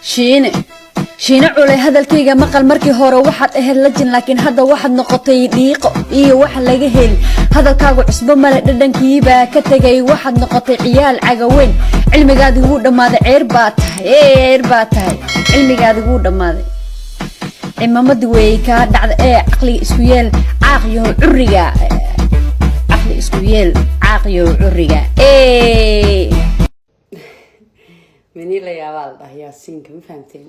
Shiine, Shiine Culay, hadalkayga maqal. Markii hore waxaad ahayd lajin, laakiin hadda waxaad noqotay dhiiqo iyo wax laga heli. Hadalkaagu cusbo male, dhadhankiibaa ka tegay. Waxaad noqotay ciyaal cagaweyn. Cilmigaadi wuu dhammaaday. Ceer baa tahay, ceer baa tahay. Cilmigaadi wuu dhammaaday, cimamadii wey kaa dhacda. Ee caqliga isku yeel, caaqyahow curiga. Caqli isku yeel, caaqyahow curiga. Mani la yaabaa la dhahay Yaasiinka, ma fahamteen?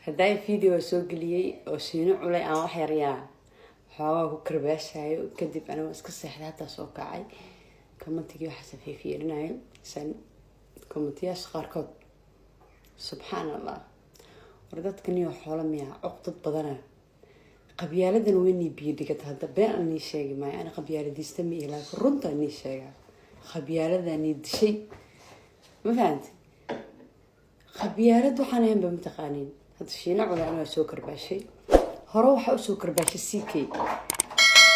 Haddaa video soo geliyey oo Shiino Culay aan wax yaryaa xoogaa ku karbaashayo, kadib anigo iska seexday, hataa soo kacay, commentigii waxaasa fiifiirinayo san commentiyaasha qaarkood. Subxaan Allah, war dadkaniyo xoolo miyaa? Cuqdad badana, qabyaaladan weynii biyo dhigata. Hadda been aan nii sheegi maayo, ana qabyaaladiista ma ihi, laakiin runta nii sheegaa. Qabyaaladaa nii dishay, ma fahamti? Qabyaalad waxaan ahaynba mataqaaniin. Hadda Shiina Culay anigaa soo karbaashay. Hore waxaa usoo karbaashay CK,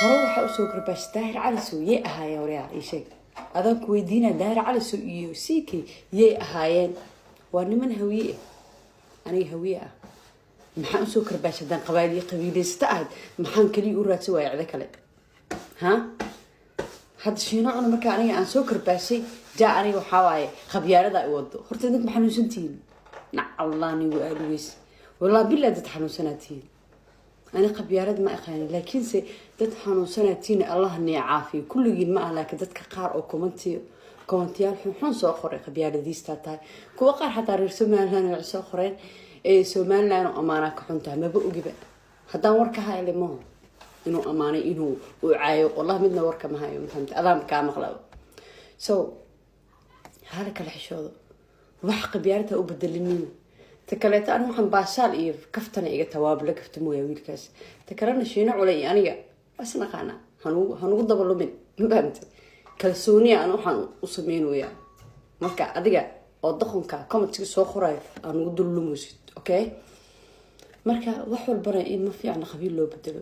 hore waxaa usoo karbaashay Daahir Calisow. Yay ahaayeen? Waryaa, ii sheeg, adaan ku weydiinaa. Daahir Calisow iyo CK yay ahaayeen? Waa niman Hawiye ah. Aniga Hawiye ah, maxaan usoo karbaashay? Haddaan qabaaliyo qabiileysta ahayd, maxaan kaliya u raadsan waaya cido kale? Ha, hadda Shiino Cuna markaa aniga aan soo karbaashay, jaa aniga waxaa waaye qabyaalada ay wado. Horta dad ma xanuunsantihiin? Nac Allah nigu aalugeys, wallah bilaa dad xanuunsanaa tihiin. Ani qabyaalad ma aqaani, laakiinse dad xanuunsanaa tihiin. Allah nii caafiyo kulligiin. Ma ah, laakiin dadka qaar oo commentiyaal xunxun soo qoray, qabyaaladiistaa tahay. Kuwa qaar xataa reer Somaliland waxay soo qoreen ee Somaliland oo amaanaa ka xun tahay. Maba ogiba haddaan war ka hayle maho inuu amaanay, inuu uu caayo. Wallah midna warka ma hayo, mafahamta? Adaan kaa maqlaba. So hala kala xishoodo, wax qabyaalada u bedelinina. Ta kaleeto, ani waxaan baashaal iyo kaftana iga tawaab la kafta mooyaa wiilkaas. Ta kalena, Shiino Culay iyo aniga waa isnaqaanaa. Hanugu daba lumin, ma fahamta? Kalsooniya an waxaan u sameynayaa. Marka adiga oo doqonka commentiga soo qorayo aanugu dul lumaysid, okay? Marka wax walbana in ma fiicna qabiil loo bedelo.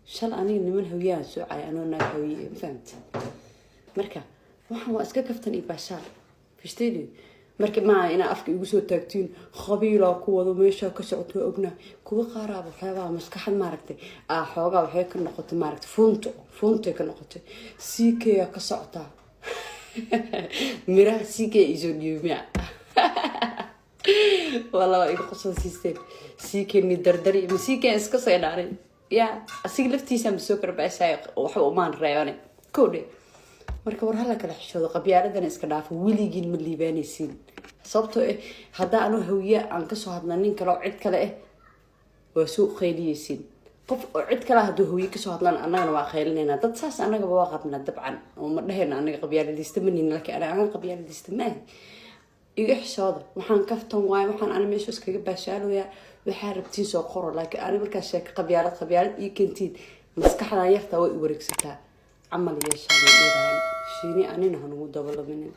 Shal aniga niman Hawiyahan soo cay anoo naag Hawiye, ma fahamta? Marka waxaan waa iska kaftan iyo baashaal fishtadio. Marka maa inaa afka igu soo taagtiin qabiilaa ku wado meeshaa ka socoto. Waa ognaa kuwa qaaraaba waxyaabaha maskaxad maaragtay aa xoogaa waxay ka noqotay, maaragtay, fuunto fuuntay ka noqotay. CK aa ka socotaa, miraha CK isoo dhiibmiya. Walla waa iga qoson siisteen. CK ni dardari ma CK iska soo dhaaray ya asiga laftiisa ma soo karbaashaay, waxba umaan reebane kodhe. Marka war hala kala xishoodo, qabyaaladana iska dhaafo. Weligiin ma liibaanaysiin, sababtoo haddaa anuu Hawiye aan kasoo hadla nin kale oo cid kale ah, waa soo qayliyeysiin. Qof oo cid kale hadduu Hawiye kasoo hadlaan, annagana waa qaylinayna. Dad saas annagaba waa qabnaa dabcan, oo ma dhehayna anaga qabyaaladiista ma nihin, laakiin ana ahaan qabyaaladiista maahi. Iga xishooda, waxaan kaftan waayo. Waxaan ani meesha iskaga baashaaloyaa. Waxaa rabtiin soo qoro, laakiin ani markaa sheeko qabyaalad qabyaalad ii kentiin, maskaxdan yartaa way i wareegsataa. Camal yeeshaan dhiiraan. Shiini anina hanugu dabalaminin.